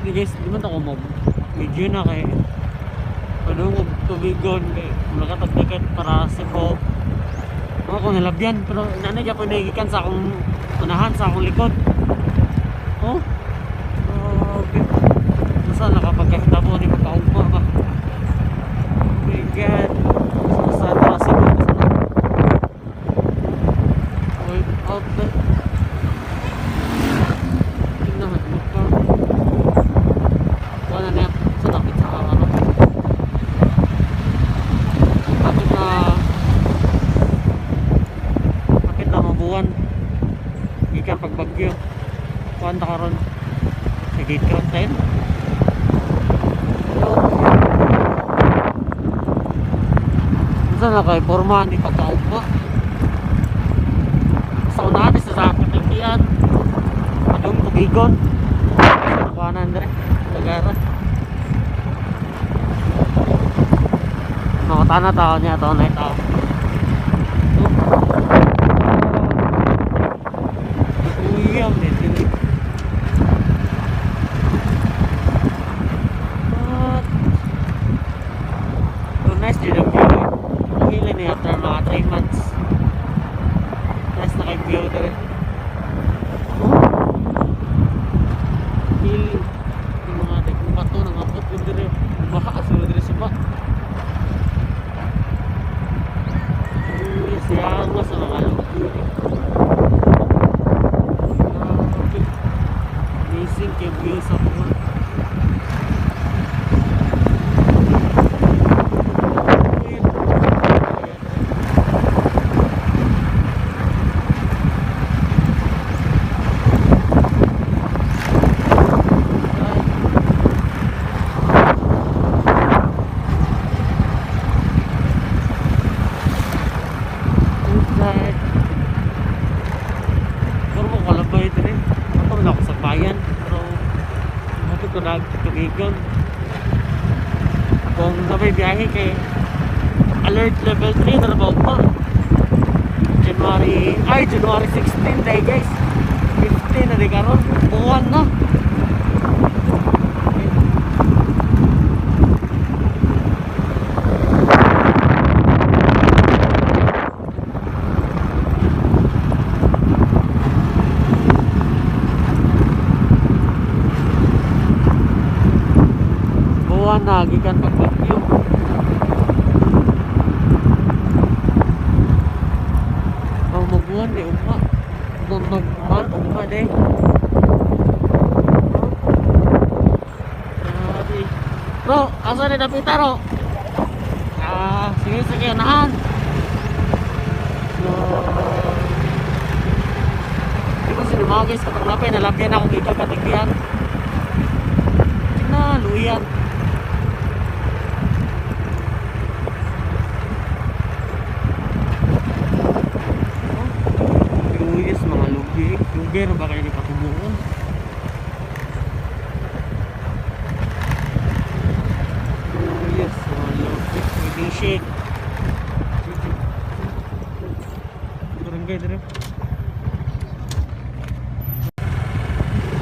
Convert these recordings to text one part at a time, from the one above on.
Guys, di man ako mag video na kay padung og tubigon kay nakatagdagat para Cebu. Ako ko nalabyan pero nanay gyapon nagigikan sa akong unahan, sa akong likod. Oh. Okay. Nasa nakapagkahitabo ni pagkaugma ba? Oh my God. Sa para Cebu sa Wait out there. Tingnan mo ka. Wala na sa dapit sa ano. Bakit na bakit na mabuwan? Gikan pagbagyo. Kuan ta karon sa gate count 10. Unsa na kay porma ni pagkaugma? Sa unahan is sa katingkian. Adong tubigon. Kuanan dire. Tagara. Mga tana tao niya to na tao. Uyam din dili. What? So nice din ang view. Ang hila ni after mga 3 months. Nice na kay view dire. Oh. Hili. Yung mga dagkong bato nangabot yun dire. Baha sila dire sa ba. Uy, siya sa mga lugi. Grabe. Amazing kay view sa Bohol. Inside. Pero mo kalabay din eh. Ato na ako sa bayan. Pero hapit ko nagtubigon. Kung sabay biyahe kay alert level 3 na ba pa? January 16 day guys. 15 na di karon. Buwan na. Buwan na gikan pagbagyo. Oh, magbuwan di ugma. Magbuwan ugma de. Grabe. Bro, asa na dapita ro? Ah, sige sige naan. So, di ko sinima guys, kapag napay nalabyan ako gikan katigbian. Na, luyan. Luyas mga lugi. Lugi na ba kayo ni patumuon? Luyas mga lugi. Waiting shade. Barangay dire.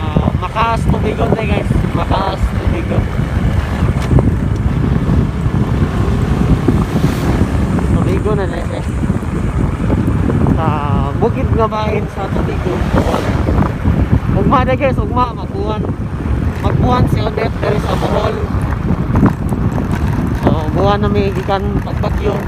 Ah, Makaas tubigon na guys. Makaas tubigon. Tubigon na na eh. Sa bukid nga bahin sa Tubigon. Ugma na guys, ugma magbuwan. Magbuwan si Odette diri sa Bohol. So, buwan na may gikan pagbagyo.